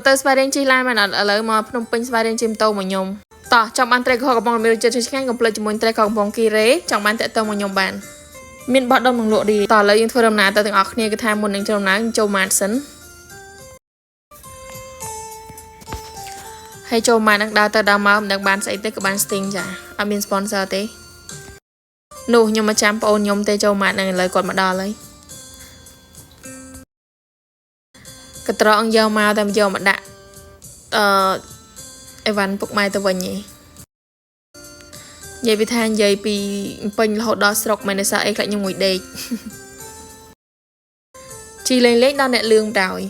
ទៅស្វាយរៀងជិះឡានមែនអត់ឥឡូវមកភ្នំពេញស្វាយរៀងជិះម៉ូតូមកខ្ញុំតោះចង់បានត្រីក្រហមកំប៉ុងមានរសជាតិឆ្ងាញ់កុំភ្លេចជាមួយត្រីក្រហមកំប៉ុងគីរ៉េចង់បានតាក់ទងមកខ្ញុំបានមានបោះដុំនឹងលក់រីតោះឥឡូវយើងធ្វើដំណើរទៅទាំងអស់គ្នាគឺថាមុននឹងចូលដំណើរចូលម៉ាតសិនហើយចូលម៉ាតនឹងដើរទៅដើរមកមិនដឹងបានស្អីទេក៏បានស្ទីងចាអត់មាន sponsor ទេនោះខ្ញុំមកចាំប្អូនខ្ញុំទេចូលម៉ាតនឹងឥឡូវគាត់មកដល់ហើយកត្រកយកមកតែយកមកដាក់អឺអីវ៉ាន់ពុកម៉ែទៅវិញឯងនិយាយពីថានិយាយពីពេញរហូតដល់ស្រុកមិនដោយសារអីខ្លាចខ្ញុំមួយដេកជីលេងលេងដល់អ្នកលឿងដោយ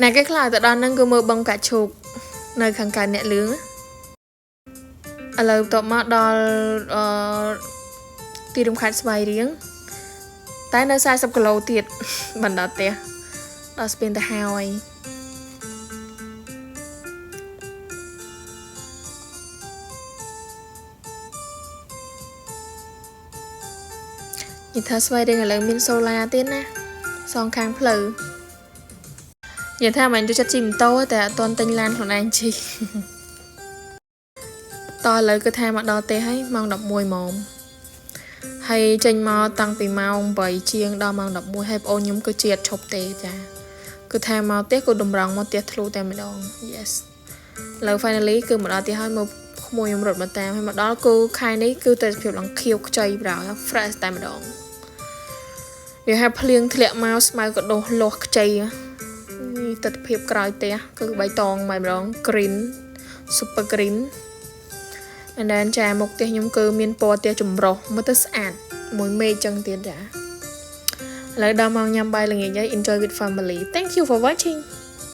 អ្នកគេខ្លាចទៅដល់ហ្នឹងគឺមើលបងកាឈូកនៅខាងកើតអ្នកលឿងឥឡូវបន្ទាប់មកដល់អឺទីរួមខេត្តស្វាយរៀងតែនៅ40គីឡូទៀតបណ្ដល់ផ្ទះដល់ស្ពានទៅហើយនិយាយថាស្វាយរៀងឥឡូវមានសូឡាទៀតណាសងខាងផ្លូវនិយាយថាមិនចូលចិត្តជិះម៉ូតូតែអត់ទាន់ទិញឡានខ្លួនឯងជិះតោះឥឡូវគឺថាមកដល់ផ្ទះហើយម៉ោង11ម៉ោងហើយចេញមកតាំងពីម៉ោង8ជាងដល់ម៉ោង11ហើយប្អូនខ្ញុំគឺជាអត់ឈប់ទេចាគឺថាមកផ្ទះគឺតម្រង់មកផ្ទះធ្លុតែម្ដង Yes ឥឡូវ finally គឺមកដល់ផ្ទះហើយមកក្មួយខ្ញុំរត់មកតាមហើយមកដល់គឺខែនេះគឺតែភាពឡើងខៀវខ្ចីប្រោ fresh តែម្ដងវាហាភ្លៀងធ្លាក់មកស្មៅក៏ដុះលាស់ខ្ចីនេះទស្សនភាពក្រោយផ្ទះគឺបៃតងតែម្ដង green super green and then ចាមុខផ្ទះខ្ញុំគឺមានពណ៌ផ្ទះចម្រុះមើលទៅស្អាតមួយមេឃចឹងទៀតចាឥឡូវដល់ម៉ោងញ៉ាំបាយល្ងាចហើយ enjoy with family. Thank you for watching.